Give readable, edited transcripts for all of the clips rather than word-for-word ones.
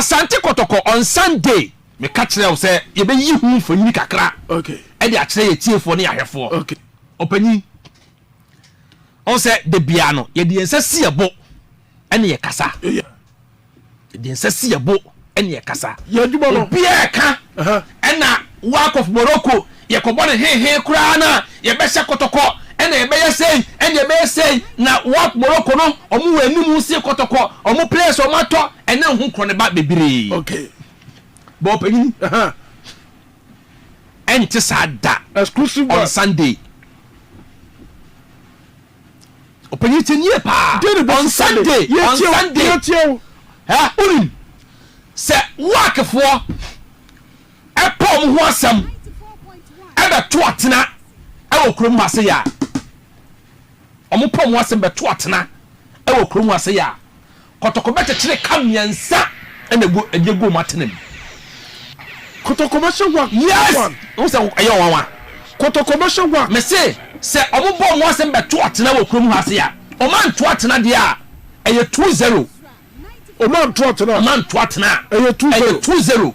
Asante Kɔtɔkɔ on Sunday, meka kyerɛ wo sɛ yɛbɛyi ho mfonini kakra ɛde akyerɛ yɛ tiefoɔ ne yɛahwɛfoɔ. Ɔpanyin, ɔn sɛ da biara no yɛde yɛn nsa si yɛ bo ɛne yɛ kasa. Yɛde yɛn nsa si yɛ bo ɛne yɛ kasa. Obiara ka ɛna WAC of Morocco yɛkɔbɔ ne hehe koraa na yɛbɛhyɛ Kɔtɔkɔ, ɛna yɛbɛyɛ sei, ɛna yɛbɛyɛ sei, na WAC Morocco no ɔmo wɔ anim si Kɔtɔkɔ, ɔmo players ɔmo atɔ ɛne ho korɔ ne ba bebree. Bɔ ɔpanyin, ɛnte saa da. Exclusive. On Sunday, ɔpanyin, ti nie paa, on Sunday, on Sunday ɛ onim sɛ WAC-foɔ ɛpɛ ɔmo ho asɛm ɛbɛto atena ɛwɔ kurom ha se yɛ a, ɔmo pɛ ɔmo asɛm bɛto atena ɛwɔ kurom ha se yɛ a, Kɔtɔkɔ bɛkyekyere ka mmiɛnsa ɛna egu ɛgye gu ɔmo atena mu. Kɔtɔkɔ bɛhyɛ WAC. Yes, n sɛ ɛyɛ ɔwanwa. Kɔtɔkɔ bɛhyɛ WAC. Mese sɛ ɔmo bɔ ɔmo asɛm bɛto atena wɔ kurom ha se a, ɔmo anto atena deɛ a, ɛyɛ 2-0. Ɔmo anto atena. Ɔmo anto atena. Ɛyɛ 2-0. Ɛyɛ 2-0.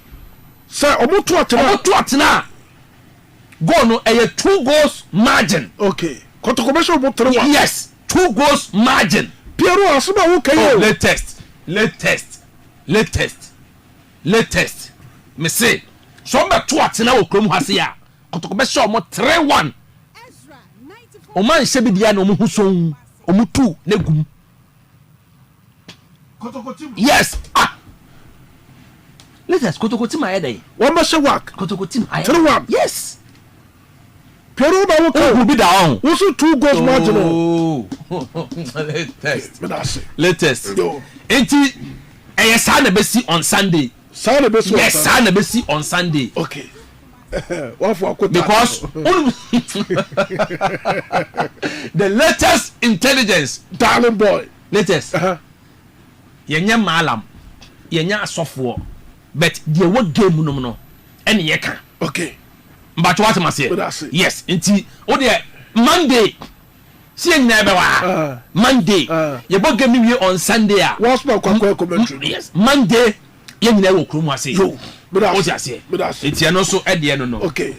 Sɛ ɔmo to atena. Ɔmo to atena a, goal no ɛyɛ two goals margin. Okay, Kɔtɔkɔ bɛhyɛ ɔmo 3-1. Yes, two goals margin. Piero, asɛm a woka yi Oh, o. Latest, latest, latest, latest, mese sɛ ɔmo bɛto atena wɔ kurom ha se a, Kɔtɔkɔ bɛhyɛ ɔmo 3-1. Ɔmo anhyɛ bi deɛ na ɔmo ho sɔn ɔmo tu ne gum. Yes, ah, latest, Kotoko team ayɛ dɛ. Wɔn bɛhyɛ WAC. Kotoko team ayɛ. 3-1. Yes. Piero na woka o. Ohu bi da ɔho. Woso two goals margin o. Oh, latest. Meda ase. Latest. Yo. Nti ɛyɛ saa na bɛsi on Sunday. Saa na bɛsi on Yes. Sunday. Saa na bɛsi on Sunday. Okay, wafɔ akota. Because the latest intelligence. Darling boy. Latest. Yɛnyɛ maalam, yɛnyɛ asɔfoɔ, but deɛ wɔ game nom no ɛne yɛka. Mbatɔ wa tɛm Meda ase. aseɛ. Yes, nti o deɛ Monday si yɛn nyinaa bɛ wɔ ha. Monday yɛbɔ game ni wie on Sunday a. Wasoma kwakɔ commentary. Yes, Monday yɛn nyinaa wɔ kurom ase. Yo, meda O ase. ti aseɛ. Meda ase. Eti ɛno nso ɛdeɛ no. Okay.